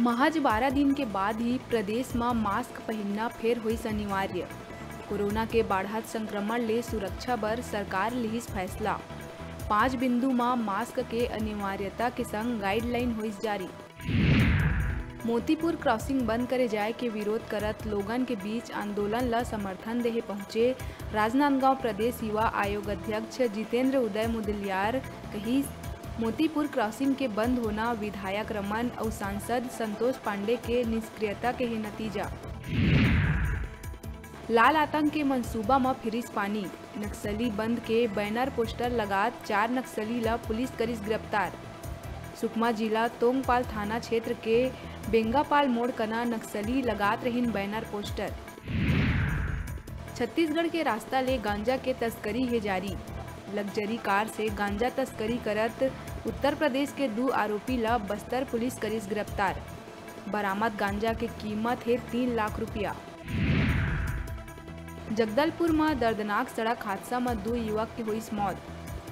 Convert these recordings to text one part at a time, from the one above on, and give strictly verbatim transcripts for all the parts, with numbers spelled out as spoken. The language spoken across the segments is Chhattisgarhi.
महज बारह दिन के बाद ही प्रदेश म मास्क पहिनना फेर होइस अनिवार्य। कोरोना के बाढ़त संक्रमण ले सुरक्षा बर सरकार लिहिस फैसला। पांच बिंदु म मास्क के अनिवार्यता के संग गाइडलाइन होइस जारी। मोतीपुर क्रॉसिंग बंद करे जाय के विरोध करत लोगन के बीच आंदोलन ल समर्थन देहे पहुंचे राजनांदगांव प्रदेश युवा आयोग अध्यक्ष जितेंद्र उदय मुदलियार कहिस, मोतीपुर क्रॉसिंग के बंद होना विधायक रमन अउ सांसद संतोष पांडे के निष्क्रियता के हे नतीजा। लाल आतंक के मंसूबा म फिरिस पानी, नक्सली बंद के बैनर पोस्टर लगात चार नक्सली ल पुलिस करिस गिरफ्तार। सुकमा जिला तोंगपाल थाना क्षेत्र के बेंगापाल मोड़ कना नक्सली लगात रहिन बैनर पोस्टर। छत्तीसगढ़ के रास्ता ले गांजा के तस्करी हे जारी। लग्जरी कार से गांजा तस्करी करत उत्तर प्रदेश के दू आरोपी ल बस्तर पुलिस करिस गिरफ्तार। बरामद गांजा के कीमत हे तीन लाख रुपया। जगदलपुर म दर्दनाक सड़क हादसा म दू युवक के होइस मौत।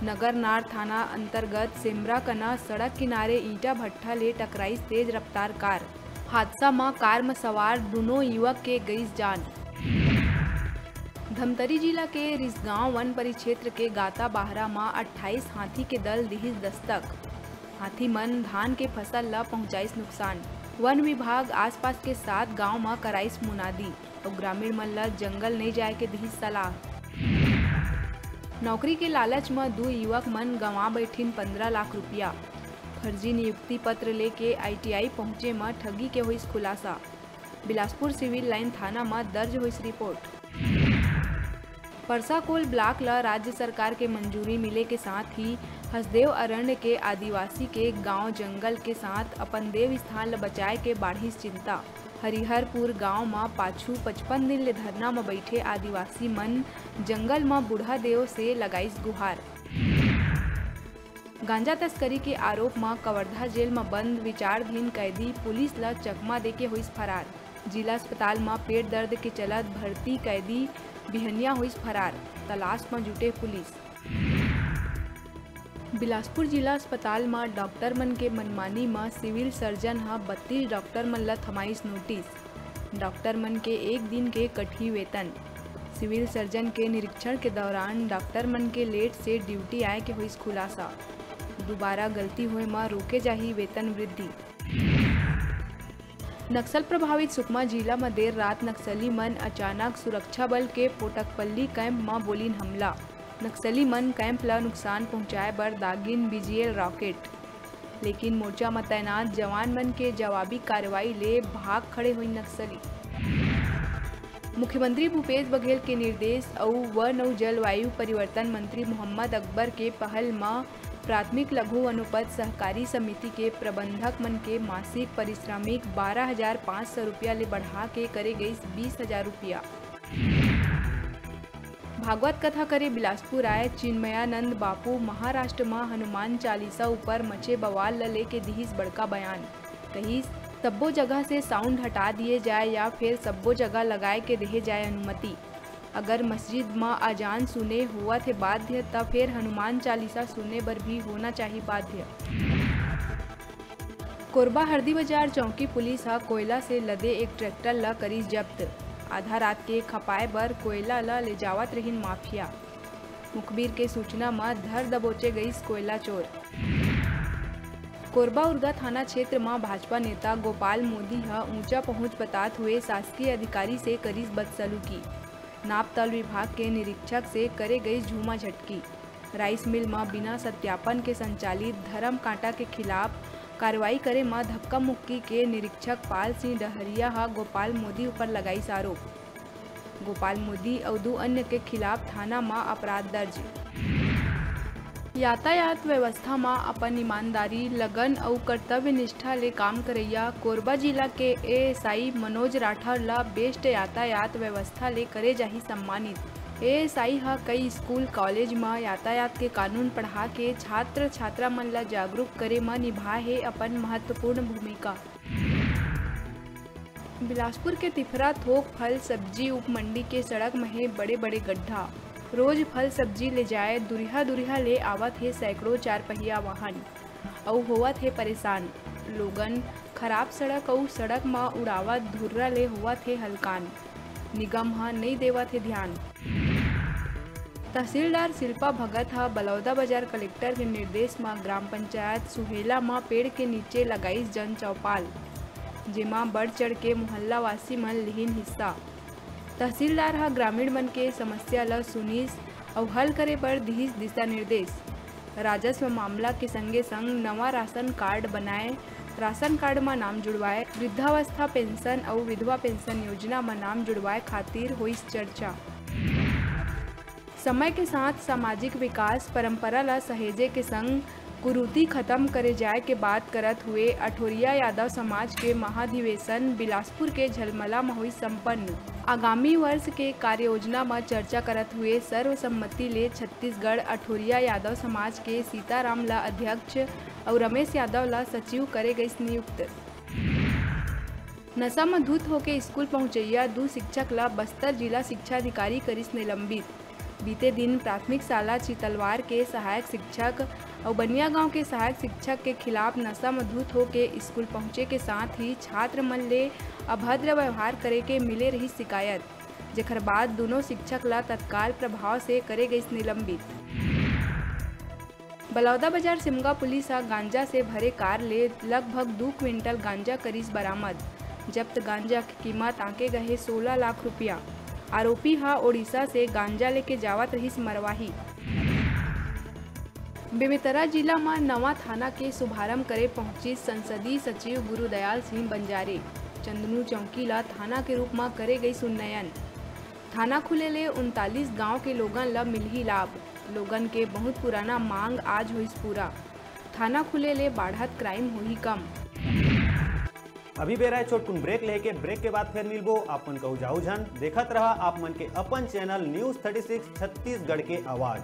नगरनार थाना अंतर्गत सेमरा कना सड़क किनारे ईंटा भट्ठा ले टकराइस तेज रफ्तार कार। हादसा म कार म सवार दूनों युवक के गइस जान। धमतरी जिला के रिसगांव वन परिक्षेत्र के गाता बाहरा म अट्ठाईस हाथी के दल दिहिस दस्तक। हाथी मन धान के फसल ल पहुंचाइस नुकसान। वन विभाग आसपास के सात गांव म कराइस मुनादी अउ ग्रामीण मन ल जंगल नइ जाय के दिहिस सलाह। नौकरी के लालच म दू युवक मन गंवा बैठिन पंद्रह लाख रुपया। फर्जी नियुक्ति पत्र लेके आईटीआई पहुंचे म ठगी के होइस खुलासा। बिलासपुर सिविल लाइन थाना म दर्ज होइस रिपोर्ट। परसाकोल ब्लॉक ल राज्य सरकार के मंजूरी मिले के साथ ही हसदेव अरण्य के आदिवासी के गांव जंगल के साथ अपन देव स्थान ल बचाए के बाढ़िस चिंता। हरिहरपुर गांव म पाछू पचपन दिन ले धरना म बइठे आदिवासी मन जंगल म बूढ़ा देव से लगाइस गुहार। गांजा तस्करी के आरोप म कवर्धा जेल म बंद विचाराधीन कैदी पुलिस ल चकमा देके होइस फरार। जिला अस्पताल म पेट दर्द के चलत भर्ती कैदी बिहनिया होइस फरार, तलाश म जुटे पुलिस। बिलासपुर जिला अस्पताल म डॉक्टर मन के मनमानी म सिविल सर्जन ह बत्तीस डॉक्टर मन ल थमाइस नोटिस। डॉक्टर मन के एक दिन के कटही वेतन। सिविल सर्जन के निरीक्षण के दौरान डॉक्टर मन के लेट से ड्यूटी आए के होइस खुलासा। दोबारा गलती होए म रोके जाही वेतन वृद्धि। नक्सल प्रभावित सुकमा जिला म देर रात नक्सली मन अचानक सुरक्षा बल के पोटकपल्ली कैंप म बोलिन हमला। नक्सली मन कैंप ल नुकसान पहुंचाए बर दागिन बीजीएल रॉकेट, लेकिन मोर्चा म तैनात जवान मन के जवाबी कार्रवाई ले भाग खड़े होइन नक्सली। मुख्यमंत्री भूपेश बघेल के निर्देश अउ वन अउ जलवायु परिवर्तन मंत्री मोहम्मद अकबर के पहल म प्राथमिक लघु वनोपज सहकारी समिति के प्रबंधक मन के मासिक पारिश्रमिक बारह हजार पाँच सौ रुपया ले बढ़ा के करे गइस बीस हजार रुपया। भागवत कथा करे बिलासपुर आए चिन्मयानंद बापू महाराष्ट्र म हनुमान चालीसा ऊपर मचे बवाल ल लेके दिहिस बड़का बयान। कहिस, सब्बो जगह से साउंड हटा दिए जाए या फेर सब्बो जगह लगाए के देहे जाए अनुमति। अगर मस्जिद म अजान सुने होवत हे बाध्य, त फेर हनुमान चालीसा सुने बर भी होना चाही बाध्य। कोरबा हरदी बाजार चौकी पुलिस ह कोयला से लदे एक ट्रैक्टर ल करिस जब्त। आधा रात के खपाए बर कोयला ल ले जावत रहिन माफिया। मुखबिर के सूचना म धर दबोचे गइस कोयला चोर। कोरबा उरगा थाना क्षेत्र म भाजपा नेता गोपाल मोदी ह ऊंचा पहुंच बतात हुए शासकीय अधिकारी से करिस बदसलूकी। नापतौल विभाग के निरीक्षक से करे गइस झूमा झटकी। राइस मिल म बिना सत्यापन के संचालित धरम कांटा के खिलाफ कार्रवाई करे म धक्का मुक्की के निरीक्षक पाल सिंह डहरिया ह गोपाल मोदी ऊपर लगाइस आरोप। गोपाल मोदी अउ दू अन्य के खिलाफ थाना म अपराध दर्ज। यातायात व्यवस्था म अपन ईमानदारी, लगन अउ कर्तव्य निष्ठा ले काम करइया कोरबा जिला के एएसआई मनोज राठौर ल बेस्ट यातायात व्यवस्था ले करे जाही सम्मानित। एएसआई ह कई स्कूल, कॉलेज म यातायात के कानून पढ़ा के छात्र छात्रा मन ल जागरूक करे म निभाए हे अपन महत्वपूर्ण भूमिका। बिलासपुर के तिफरा थोक फल सब्जी उपमंडी के सड़क म हे बड़े-बड़े गड्ढा। रोज फल सब्जी ले जाए दुरिहा-दुरिहा ले आवत हे सैकड़ों चारपहिया वाहन, अउ होवत हे परेशान। लोगन खराब सड़क अउ सड़क म उड़ावत धुर्रा ले होवत हे हलकान, निगम ह नइ देवत हे ध्यान। तहसीलदार शिल्पा भगत ह बलौदाबाजार कलेक्टर के निर्देश म ग्राम पंचायत सुहेला म पेड़ के नीचे लगाइस जन चौपाल, जेमा बढ़ चढ़ के मोहल्ला वासी मन लिहिन हिस्सा। तहसीलदार ह ग्रामीण मन के समस्या ल सुनिस अउ हल करे बर दिहिस दिशा निर्देश। राजस्व मामला के संगे संग नवा राशन कार्ड बनाए, राशन कार्ड म नाम जुड़वाए, वृद्धावस्था पेंशन अउ विधवा पेंशन योजना म नाम जुड़वाए खातिर होइस चर्चा। समय के साथ सामाजिक विकास परंपरा ल सहेजे के संग कुरीति खतम करे जाय के बात करत हुए अठोरिया यादव समाज के महाधिवेशन बिलासपुर के झलमला म होइस संपन्न। आगामी वर्ष के कार्ययोजना म चर्चा करत हुए सर्वसम्मति ले छत्तीसगढ़ अठोरिया यादव समाज के सीताराम ल अध्यक्ष अउ रमेश यादव ल सचिव करे गइस नियुक्त। नशा म धुत होके स्कूल पहुंचइया दू शिक्षक ल बस्तर जिला शिक्षा अधिकारी करिस निलंबित। बीते दिन प्राथमिक शाला चितलवार के सहायक शिक्षक अउ बनियागांव के सहायक शिक्षक के खिलाफ नशा म धुत होके स्कूल पहुंचे के साथ ही छात्र मन ले अभद्र व्यवहार करे के मिले रहिस शिकायत, जेखर बाद दूनों शिक्षक ल तत्काल प्रभाव से करे गइस निलंबित। बलौदाबाजार सिमगा पुलिस ह गांजा से भरे कार ले लगभग दू क्विंटल गांजा करिस बरामद। जब्त गांजा के कीमत आंके गए हे सोला लाख रुपया। आरोपी ह ओडिशा से गांजा लेके जावत रहिस मरवाही। बेमेतरा जिला म नवा थाना के शुभारंभ करे पहुंचिस संसदीय सचिव गुरुदयाल सिंह बंजारे। चंदनू चौकी ल थाना के रूप म करे गइस उन्नयन। थाना खुले ले उनतालीस गांव के लोगन ल मिलही लाभ। लोगन के बहुत पुराना मांग आज होइस पूरा। थाना खुले ले बाढ़त क्राइम होही कम। अभी बेरा हे छोटकुन ब्रेक लेके, ब्रेक के बाद फेर मिलबो। आप मन कहू जाऊ झन, देखत रहा आप मन के अपन channel news thirty six Chhattisgarh के आवाज़।